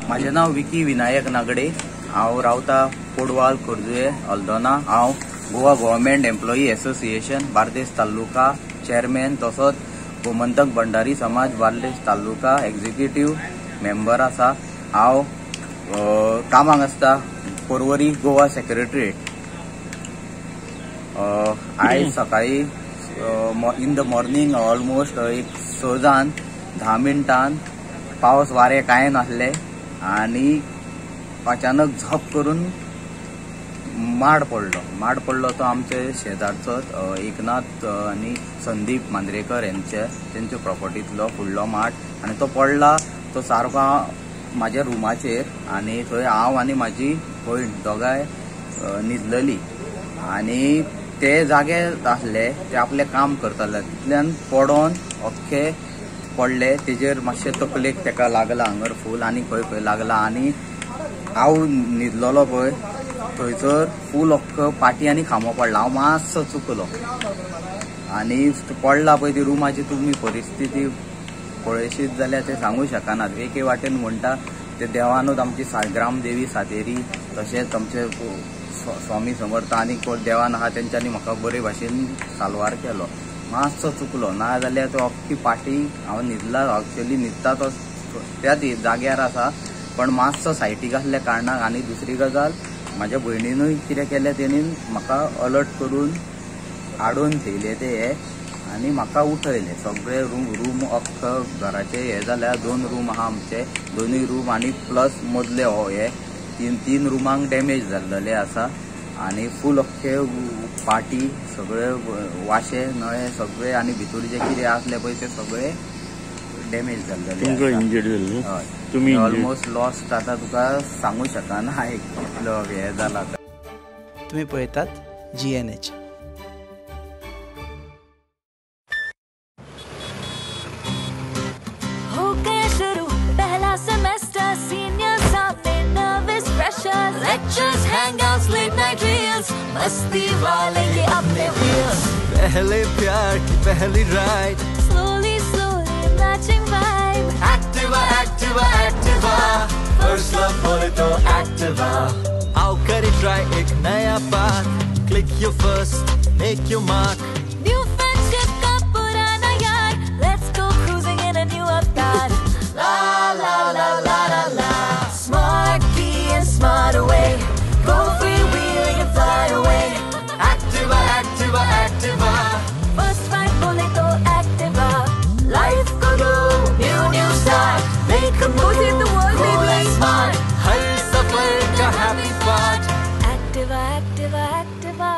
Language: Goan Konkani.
म्हाजें नांव विकी विनायक नागडे. हांव रावता कोडवाल खोर्जुये हल्दोना. हांव Goa government employee association Bardez taluka chairman तसोच गोमंतक भंडारी समाज बार्देस तालुका एक्झिक्युटीव मेंबर आसा. हांव कामाक आसता पोरवरी गोवा सेक्रेटरीएट. आयज सकाळी इन the morning almost एक 6:10 पावस वारें कांय नासलें आनी अचानक झप करून माड पडलो. माड पडलो तो आमचे शेजारचो एकनाथ आनी संदीप मांद्रेकर हेंचे तेंच्या प्रॉपर्टींतलो फुडलो माड आनी तो पडला तो सारको म्हाज्या रुमाचेर आनी थंय हांव आनी म्हाजी भयण दोगांय न्हिदलेली आनी ते जागे आसले ते आपलें काम करताले. तितल्यान पडोन अख्खे पडले तेजेर मातशें तकलेक तेका लागला हांगर फूल आनी खंय खंय लागला आनी हांव न्हिदलेलो पळय थंयसर फूल अख्खो पाटी आनी खांबो पडला. हांव मातसो चुकलो आनी पडला पळय ती रुमाची तुमी परिस्थिती पळयशीत जाल्यार ते सांगू शकनात. एके वाटेन म्हणटा ते देवानूच आमची ग्रामदेवी सातेरी तशेंच आमचे स्वामी समर्थ आनी कोण देवान आहा तेंच्यांनी म्हाका बरे भाशेन साल्वार केलो. मातसो चुकलो ना जाल्यार तो अख्खी पाटी हांव न्हिदला एक्चुअली न्हिदता तो त्याच जाग्यार आसा पण मातसो सायटीक आसल्या कारणाक. आनी दुसरी गजाल म्हाज्या भयणीनूय कितें केलें तेणीन म्हाका अलर्ट करून हाडून थेयले ते हे आनी म्हाका उठयले. सगळे रूम अख्खो घराचे हे जाल्यार 2 रूम आहा आमचे, दोनूय रूम आनी प्लस मदले हो हे तीन रुमांक डॅमेज जाल्लेले आसा आनी फूल अख्खे पाटी सगळे वाशे नळे सगळे आनी भितर जे कितें आसले पळय ते सगळे डॅमेज जाल्लेले. हय, ऑलमोस्ट लॉस्ट आतां तुका सांगू शकना कितलो हे जाला. तुमी पळयतात GNH. Lectures, hangouts, late night reels, मस्ती वाले ये अपने wheels. पहले प्यार की पहली ride, slowly slowly matching vibe. Activa, Activa, Activa, first love बोले तो Activa. आओ करे try एक नया path, click your first, make your mark. New friendship का पुराना यार, let's go cruising in a new avatar. La la la la la la, smart key and smart away. Go freewheeling and fly away. Activa, Activa, Activa. First ride bole to Activa. Life ko do new new start. Make a move, the world, cool and smart. Har safar ka happy part. Activa, Activa, Activa.